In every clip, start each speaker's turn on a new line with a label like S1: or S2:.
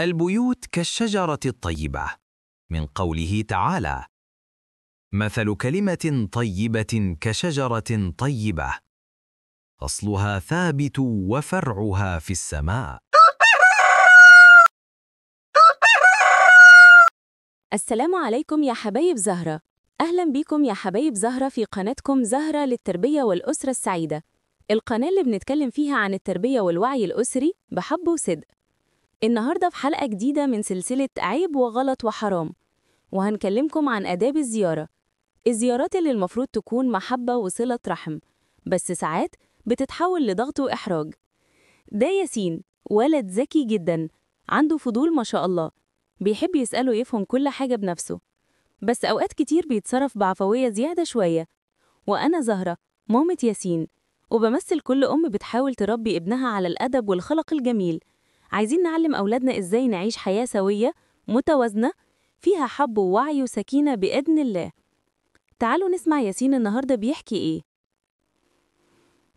S1: البيوت كالشجرة الطيبة، من قوله تعالى: مثل كلمة طيبة كشجرة طيبة، أصلها ثابت وفرعها في السماء.
S2: السلام عليكم يا حبايب زهرة. أهلا بيكم يا حبايب زهرة في قناتكم زهرة للتربية والأسرة السعيدة، القناة اللي بنتكلم فيها عن التربية والوعي الأسري بحب وصدق. النهاردة في حلقة جديدة من سلسلة عيب وغلط وحرام، وهنكلمكم عن آداب الزيارة، الزيارات اللي المفروض تكون محبة وصلة رحم، بس ساعات بتتحول لضغط وإحراج. ده ياسين، ولد ذكي جدا، عنده فضول ما شاء الله، بيحب يسأله يفهم كل حاجة بنفسه، بس أوقات كتير بيتصرف بعفوية زيادة شوية. وأنا زهرة، مامة ياسين، وبمثل كل أم بتحاول تربي ابنها على الأدب والخلق الجميل. عايزين نعلم أولادنا إزاي نعيش حياة سوية متوازنة فيها حب ووعي وسكينة بإذن الله. تعالوا نسمع ياسين النهاردة بيحكي إيه.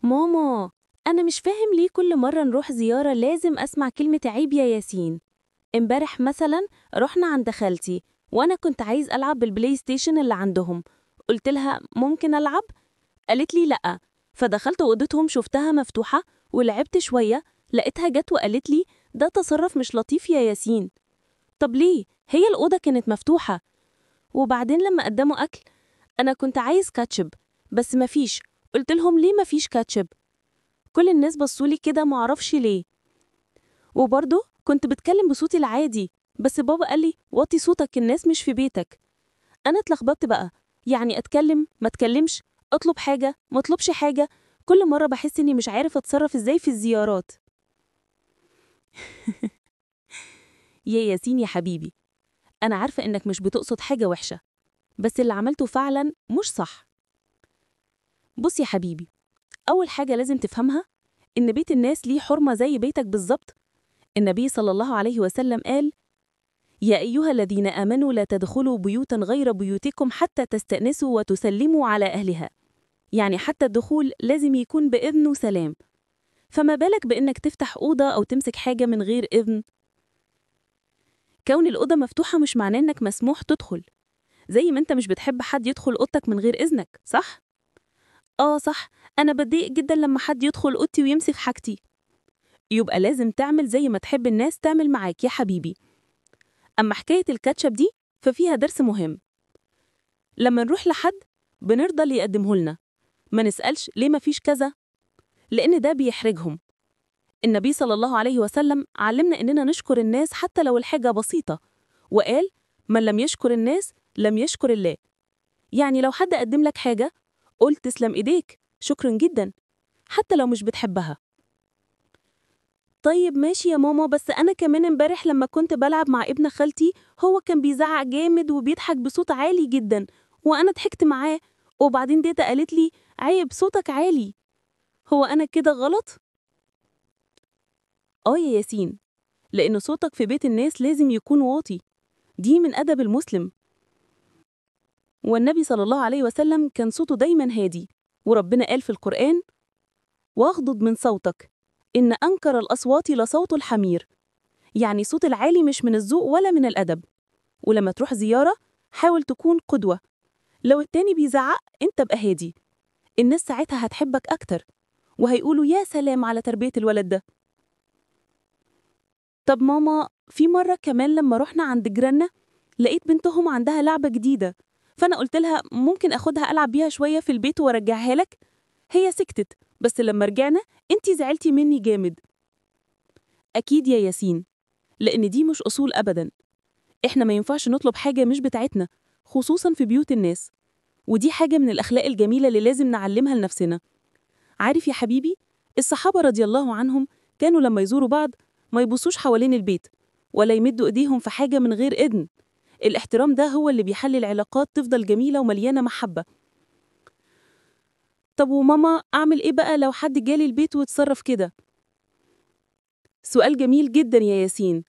S2: ماما، أنا مش فاهم ليه كل مرة نروح زيارة لازم أسمع كلمة عيب يا ياسين. امبارح مثلا رحنا عند خالتي، وأنا كنت عايز ألعب بالبلاي ستيشن اللي عندهم، قلت لها ممكن ألعب؟ قالت لي لأ، فدخلت أوضتهم شفتها مفتوحة ولعبت شوية، لقيتها جت وقالت لي ده تصرف مش لطيف يا ياسين. طب ليه؟ هي الأوضة كانت مفتوحة. وبعدين لما قدموا أكل أنا كنت عايز كاتشب بس مفيش، قلت لهم ليه مفيش كاتشب؟ كل الناس بصولي كده معرفش ليه. وبرضه كنت بتكلم بصوتي العادي، بس بابا قال لي وطي صوتك الناس مش في بيتك. أنا اتلخبطت بقى، يعني أتكلم ما أتكلمش، أطلب حاجة ما أطلبش حاجة، كل مرة بحس إني مش عارف أتصرف إزاي في الزيارات. يا ياسين يا حبيبي، أنا عارفة إنك مش بتقصد حاجة وحشة، بس اللي عملته فعلا مش صح. بص يا حبيبي، أول حاجة لازم تفهمها إن بيت الناس ليه حرمة زي بيتك بالظبط. النبي صلى الله عليه وسلم قال: يا أيها الذين آمنوا لا تدخلوا بيوتا غير بيوتكم حتى تستأنسوا وتسلموا على أهلها. يعني حتى الدخول لازم يكون بإذن وسلام، فما بالك بإنك تفتح أوضة أو تمسك حاجة من غير إذن؟ كون الأوضة مفتوحة مش معناه إنك مسموح تدخل، زي ما أنت مش بتحب حد يدخل أوضتك من غير إذنك، صح؟ آه صح، أنا بتضايق جدا لما حد يدخل أوضتي ويمسك حاجتي. يبقى لازم تعمل زي ما تحب الناس تعمل معاك يا حبيبي. أما حكاية الكاتشب دي ففيها درس مهم. لما نروح لحد بنرضى اللي يقدمه لنا، ما نسألش ليه ما فيش كذا، لأن ده بيحرجهم. النبي صلى الله عليه وسلم علمنا إننا نشكر الناس حتى لو الحاجة بسيطة، وقال من لم يشكر الناس لم يشكر الله. يعني لو حد قدم لك حاجة قلت تسلم إيديك، شكرا جدا، حتى لو مش بتحبها. طيب ماشي يا ماما، بس أنا كمان امبارح لما كنت بلعب مع ابن خالتي هو كان بيزعق جامد وبيضحك بصوت عالي جدا، وأنا ضحكت معاه، وبعدين ديتا قالت لي عيب صوتك عالي. هو أنا كده غلط؟ آه يا ياسين، لأن صوتك في بيت الناس لازم يكون واطي، دي من أدب المسلم. والنبي صلى الله عليه وسلم كان صوته دايما هادي، وربنا قال في القرآن: واغضض من صوتك إن أنكر الأصوات لصوت الحمير. يعني صوت العالي مش من الذوق ولا من الأدب. ولما تروح زيارة حاول تكون قدوة، لو التاني بيزعق انت بقى هادي، الناس ساعتها هتحبك أكتر وهيقولوا يا سلام على تربية الولد ده. طب ماما، في مرة كمان لما رحنا عند جيراننا لقيت بنتهم عندها لعبة جديدة، فأنا قلت لها ممكن أخدها ألعب بيها شوية في البيت وأرجعها لك؟ هي سكتت، بس لما رجعنا انتي زعلتي مني جامد. أكيد يا ياسين، لأن دي مش أصول أبدا. إحنا ما ينفعش نطلب حاجة مش بتاعتنا، خصوصا في بيوت الناس، ودي حاجة من الأخلاق الجميلة اللي لازم نعلمها لنفسنا. عارف يا حبيبي، الصحابة رضي الله عنهم كانوا لما يزوروا بعض ما يبصوش حوالين البيت ولا يمدوا إيديهم في حاجة من غير إذن. الاحترام ده هو اللي بيحلي العلاقات تفضل جميلة ومليانة محبة. طب وماما، أعمل إيه بقى لو حد جالي البيت وتصرف كده؟ سؤال جميل جدا يا ياسين.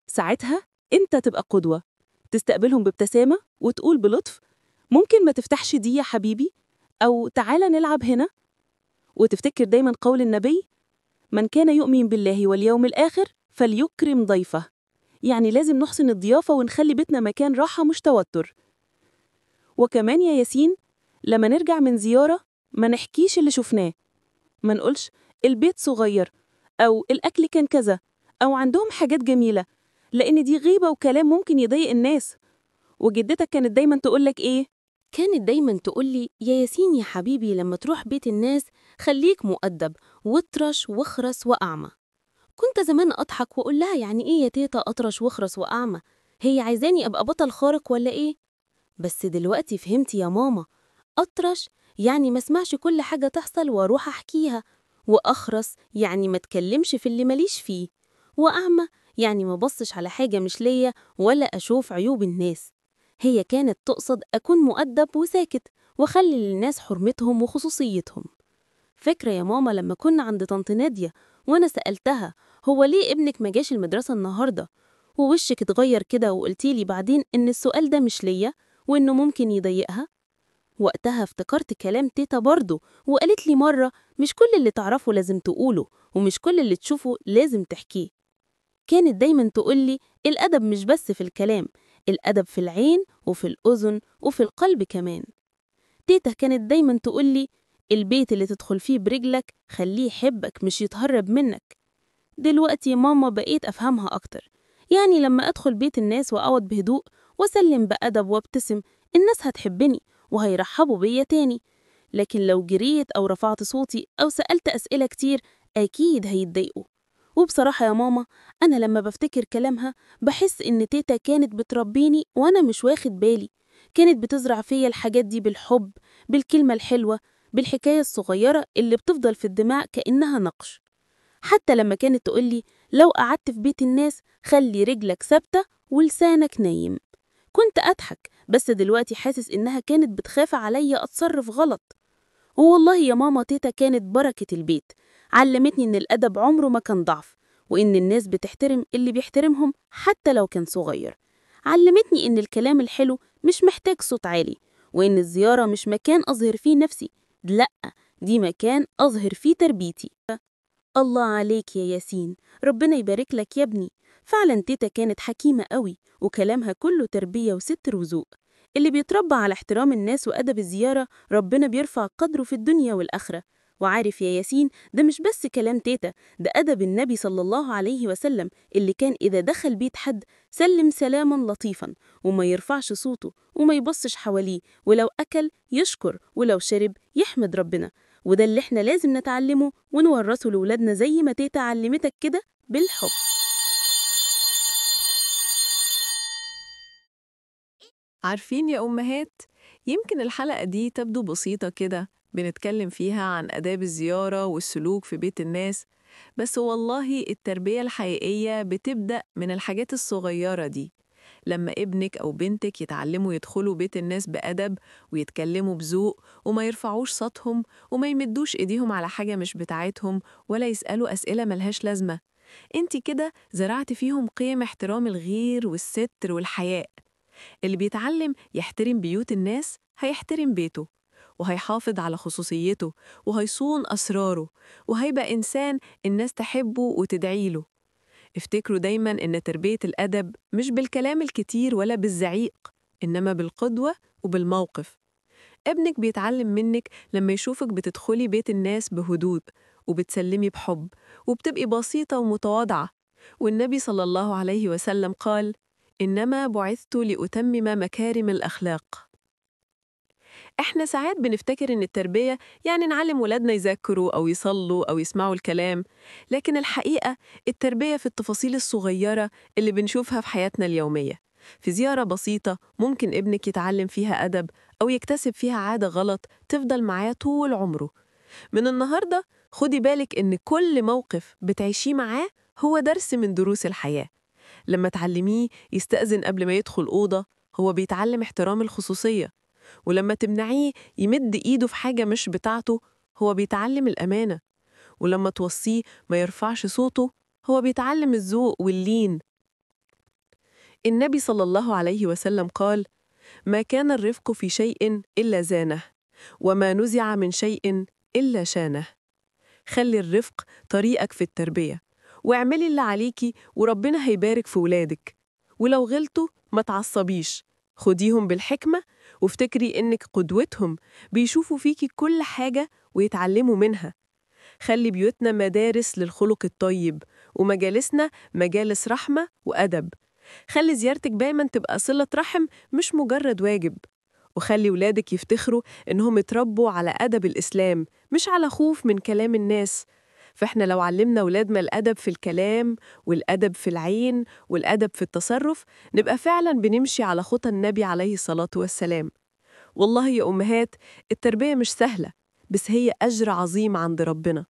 S2: ساعتها أنت تبقى قدوة، تستقبلهم بابتسامة وتقول بلطف ممكن ما تفتحش دي يا حبيبي، أو تعالى نلعب هنا. وتفتكر دايما قول النبي: من كان يؤمن بالله واليوم الآخر فليكرم ضيفه. يعني لازم نحسن الضيافة ونخلي بيتنا مكان راحة مش توتر. وكمان يا ياسين، لما نرجع من زيارة ما نحكيش اللي شفناه، ما نقولش البيت صغير أو الأكل كان كذا أو عندهم حاجات جميلة، لأن دي غيبة وكلام ممكن يضايق الناس. وجدتك كانت دايما تقولك إيه؟
S3: كانت دايما تقولي يا ياسين يا حبيبي، لما تروح بيت الناس خليك مؤدب واطرش واخرس وأعمى. كنت زمان أضحك وأقول لها يعني إيه يا تيتا أطرش واخرس وأعمى؟ هي عايزاني أبقى بطل خارق ولا إيه؟ بس دلوقتي فهمت يا ماما، أطرش يعني ما اسمعش كل حاجة تحصل وأروح أحكيها، وأخرس يعني ما اتكلمش في اللي ماليش فيه، وأعمى يعني ما بصش على حاجة مش ليا ولا أشوف عيوب الناس. هي كانت تقصد أكون مؤدب وساكت وخلي للناس حرمتهم وخصوصيتهم. فاكرة يا ماما لما كنا عند طنط نادية وأنا سألتها هو ليه ابنك ما جاش المدرسة النهاردة، ووشك اتغير كده وقلتيلي بعدين إن السؤال ده مش ليا وإنه ممكن يضايقها؟ وقتها افتكرت كلام تيتا برضه، وقالت لي مرة مش كل اللي تعرفه لازم تقوله، ومش كل اللي تشوفه لازم تحكيه. كانت دايما تقولي الأدب مش بس في الكلام، الأدب في العين وفي الأذن وفي القلب كمان. تيتا كانت دايما تقولي البيت اللي تدخل فيه برجلك خليه يحبك مش يتهرب منك. دلوقتي ماما بقيت أفهمها أكتر، يعني لما أدخل بيت الناس وأقعد بهدوء وأسلم بأدب وابتسم، الناس هتحبني وهيرحبوا بيا تاني. لكن لو جريت أو رفعت صوتي أو سألت أسئلة كتير أكيد هيتضايقوا. وبصراحة يا ماما، أنا لما بفتكر كلامها بحس إن تيتا كانت بتربيني وأنا مش واخد بالي. كانت بتزرع فيا الحاجات دي بالحب، بالكلمة الحلوة، بالحكاية الصغيرة اللي بتفضل في الدماغ كأنها نقش. حتى لما كانت تقولي لو قعدت في بيت الناس خلي رجلك ثابتة ولسانك نايم، كنت أضحك، بس دلوقتي حاسس إنها كانت بتخاف عليا أتصرف غلط. والله يا ماما تيتا كانت بركة البيت، علمتني إن الأدب عمره ما كان ضعف، وإن الناس بتحترم اللي بيحترمهم حتى لو كان صغير. علمتني إن الكلام الحلو مش محتاج صوت عالي، وإن الزيارة مش مكان أظهر فيه نفسي، لأ، دي مكان أظهر فيه تربيتي. الله عليك يا ياسين، ربنا يبارك لك يا ابني. فعلا تيتا كانت حكيمة قوي، وكلامها كله تربية وستر وذوق. اللي بيتربى على احترام الناس وأدب الزيارة ربنا بيرفع قدره في الدنيا والآخرة. وعارف يا ياسين، ده مش بس كلام تيتا، ده أدب النبي صلى الله عليه وسلم اللي كان إذا دخل بيت حد سلم سلاما لطيفا، وما يرفعش صوته وما يبصش حواليه، ولو أكل يشكر، ولو شرب يحمد ربنا. وده اللي احنا لازم نتعلمه ونورثه لولادنا زي ما تيتا علمتك كده بالحب.
S4: عارفين يا أمهات، يمكن الحلقة دي تبدو بسيطة كده، بنتكلم فيها عن آداب الزيارة والسلوك في بيت الناس، بس والله التربية الحقيقية بتبدأ من الحاجات الصغيرة دي. لما ابنك أو بنتك يتعلموا يدخلوا بيت الناس بأدب ويتكلموا بذوق وما يرفعوش صوتهم وما يمدوش إيديهم على حاجة مش بتاعتهم ولا يسألوا أسئلة ملهاش لازمة، انت كده زرعت فيهم قيم احترام الغير والستر والحياء. اللي بيتعلم يحترم بيوت الناس هيحترم بيته، وهيحافظ على خصوصيته، وهيصون أسراره، وهيبقى إنسان الناس تحبه وتدعيله. افتكروا دايماً إن تربية الأدب مش بالكلام الكتير ولا بالزعيق، إنما بالقدوة وبالموقف. ابنك بيتعلم منك لما يشوفك بتدخلي بيت الناس بهدوء وبتسلمي بحب وبتبقي بسيطة ومتواضعة. والنبي صلى الله عليه وسلم قال: إنما بعثت لأتمم مكارم الأخلاق. إحنا ساعات بنفتكر إن التربية يعني نعلم ولادنا يذاكروا أو يصلوا أو يسمعوا الكلام، لكن الحقيقة التربية في التفاصيل الصغيرة اللي بنشوفها في حياتنا اليومية. في زيارة بسيطة ممكن ابنك يتعلم فيها أدب أو يكتسب فيها عادة غلط تفضل معاه طول عمره. من النهاردة خدي بالك إن كل موقف بتعيشيه معاه هو درس من دروس الحياة. لما تعلميه يستأذن قبل ما يدخل أوضة، هو بيتعلم احترام الخصوصية. ولما تمنعيه يمد إيده في حاجة مش بتاعته، هو بيتعلم الأمانة. ولما توصيه ما يرفعش صوته، هو بيتعلم الذوق واللين. النبي صلى الله عليه وسلم قال: ما كان الرفق في شيء إلا زانه، وما نزع من شيء إلا شانه. خلي الرفق طريقك في التربية، واعملي اللي عليكي وربنا هيبارك في ولادك. ولو غلطوا ما تعصبيش، خديهم بالحكمة وافتكري إنك قدوتهم، بيشوفوا فيكي كل حاجة ويتعلموا منها. خلي بيوتنا مدارس للخلق الطيب، ومجالسنا مجالس رحمة وأدب. خلي زيارتك دايما تبقى صلة رحم مش مجرد واجب. وخلي ولادك يفتخروا إنهم اتربوا على أدب الإسلام، مش على خوف من كلام الناس. فإحنا لو علمنا ولادنا الأدب في الكلام والأدب في العين والأدب في التصرف، نبقى فعلا بنمشي على خطى النبي عليه الصلاة والسلام. والله يا أمهات، التربية مش سهلة، بس هي أجر عظيم عند ربنا.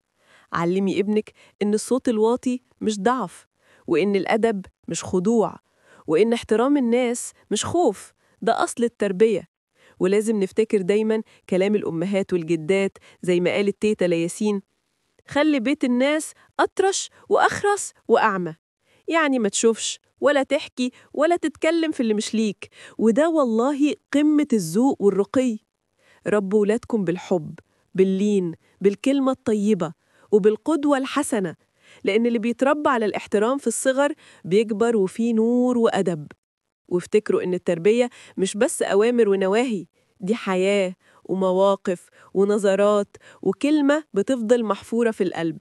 S4: علمي ابنك إن الصوت الواطي مش ضعف، وإن الأدب مش خضوع، وإن احترام الناس مش خوف، ده أصل التربية. ولازم نفتكر دايما كلام الأمهات والجدات، زي ما قالت تيتا لياسين: خلي بيت الناس أطرش وأخرس وأعمى. يعني ما تشوفش ولا تحكي ولا تتكلم في اللي مش ليك، وده والله قمة الذوق والرقي. ربوا ولادكم بالحب، باللين، بالكلمة الطيبة، وبالقدوة الحسنة، لأن اللي بيتربى على الاحترام في الصغر بيكبر وفيه نور وأدب. وافتكروا إن التربية مش بس أوامر ونواهي، دي حياة ومواقف ونظرات وكلمة بتفضل محفورة في القلب.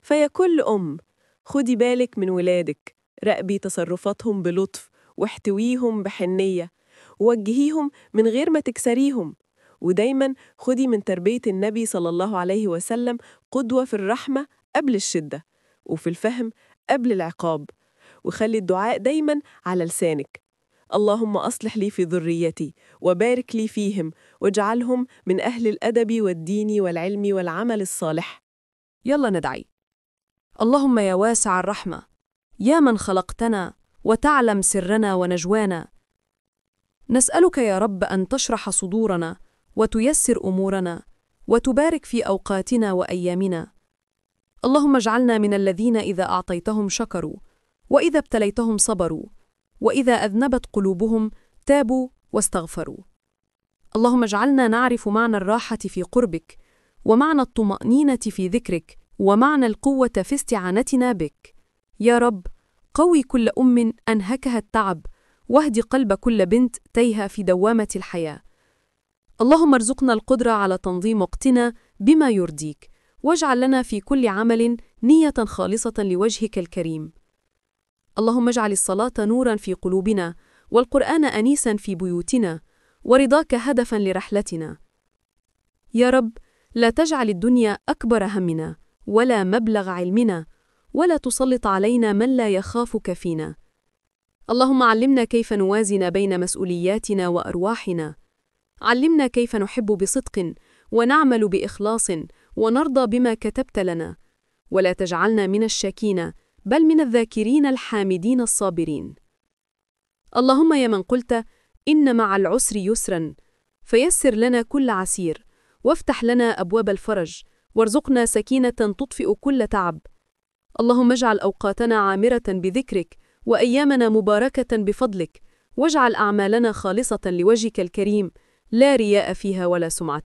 S4: فيا كل أم، خدي بالك من ولادك، راقبي تصرفاتهم بلطف، واحتويهم بحنية، ووجهيهم من غير ما تكسريهم. ودايما خدي من تربية النبي صلى الله عليه وسلم قدوة في الرحمة قبل الشدة، وفي الفهم قبل العقاب. وخلي الدعاء دايما على لسانك: اللهم أصلح لي في ذريتي وبارك لي فيهم، واجعلهم من أهل الأدب والدين والعلم والعمل الصالح.
S5: يلا ندعي. اللهم يا واسع الرحمة، يا من خلقتنا وتعلم سرنا ونجوانا، نسألك يا رب أن تشرح صدورنا وتيسر أمورنا وتبارك في أوقاتنا وأيامنا. اللهم اجعلنا من الذين إذا أعطيتهم شكروا، وإذا ابتليتهم صبروا، وإذا أذنبت قلوبهم تابوا واستغفروا. اللهم اجعلنا نعرف معنى الراحة في قربك، ومعنى الطمأنينة في ذكرك، ومعنى القوة في استعانتنا بك. يا رب، قوي كل أم أنهكها التعب، واهد قلب كل بنت تايهة في دوامة الحياة. اللهم ارزقنا القدرة على تنظيم وقتنا بما يرضيك، واجعل لنا في كل عمل نية خالصة لوجهك الكريم. اللهم اجعل الصلاة نورا في قلوبنا، والقرآن أنيسا في بيوتنا، ورضاك هدفا لرحلتنا. يا رب، لا تجعل الدنيا أكبر همنا ولا مبلغ علمنا، ولا تسلط علينا من لا يخافك فينا. اللهم علمنا كيف نوازن بين مسؤولياتنا وأرواحنا. علمنا كيف نحب بصدق، ونعمل بإخلاص، ونرضى بما كتبت لنا. ولا تجعلنا من الشاكين، بل من الذاكرين الحامدين الصابرين. اللهم يا من قلت إن مع العسر يسرا، فيسر لنا كل عسير، وافتح لنا أبواب الفرج، وارزقنا سكينة تطفئ كل تعب. اللهم اجعل أوقاتنا عامرة بذكرك، وأيامنا مباركة بفضلك، واجعل أعمالنا خالصة لوجهك الكريم، لا رياء فيها ولا سمعة.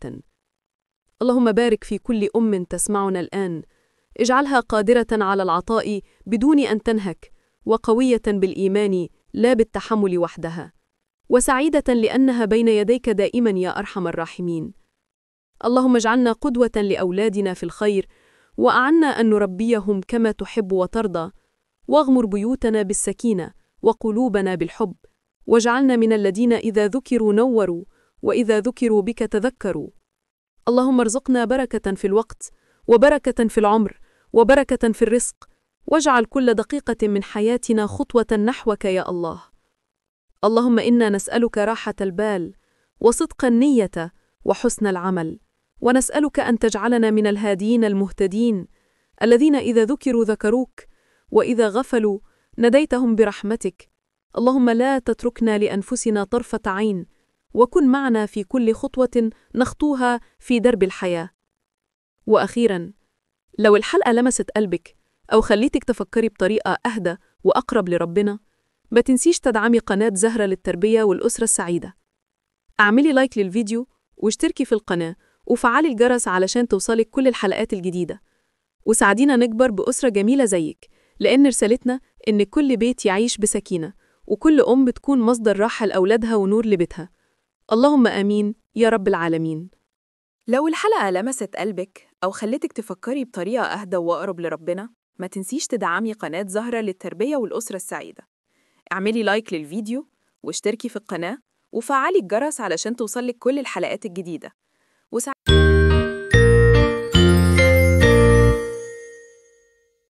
S5: اللهم بارك في كل أم تسمعنا الآن، اجعلها قادرة على العطاء بدون أن تنهك، وقوية بالإيمان لا بالتحمل وحدها، وسعيدة لأنها بين يديك دائما يا أرحم الراحمين. اللهم اجعلنا قدوة لأولادنا في الخير، وأعنا أن نربيهم كما تحب وترضى، واغمر بيوتنا بالسكينة وقلوبنا بالحب، واجعلنا من الذين إذا ذكروا نوروا، وإذا ذكروا بك تذكروا. اللهم ارزقنا بركة في الوقت، وبركة في العمر، وبركة في الرزق، واجعل كل دقيقة من حياتنا خطوة نحوك يا الله. اللهم إنا نسألك راحة البال، وصدق النية، وحسن العمل، ونسألك أن تجعلنا من الهاديين المهتدين، الذين إذا ذكروا ذكروك، وإذا غفلوا نديتهم برحمتك. اللهم لا تتركنا لأنفسنا طرفة عين، وكن معنا في كل خطوة نخطوها في درب الحياة. وأخيراً، لو الحلقة لمست قلبك أو خليتك تفكري بطريقة أهدى وأقرب لربنا، ما تنسيش تدعمي قناة زهرة للتربية والأسرة السعيدة. اعملي لايك للفيديو واشتركي في القناة وفعلي الجرس علشان توصلك كل الحلقات الجديدة، وساعدينا نكبر بأسرة جميلة زيك، لأن رسالتنا إن كل بيت يعيش بسكينة وكل أم تكون مصدر راحة لأولادها ونور لبيتها. اللهم آمين يا رب العالمين.
S4: لو الحلقة لمست قلبك أو خلتك تفكري بطريقة أهدى وأقرب لربنا، ما تنسيش تدعمي قناة زهرة للتربية والأسرة السعيدة. اعملي لايك للفيديو واشتركي في القناة وفعلي الجرس علشان توصلك كل الحلقات الجديدة.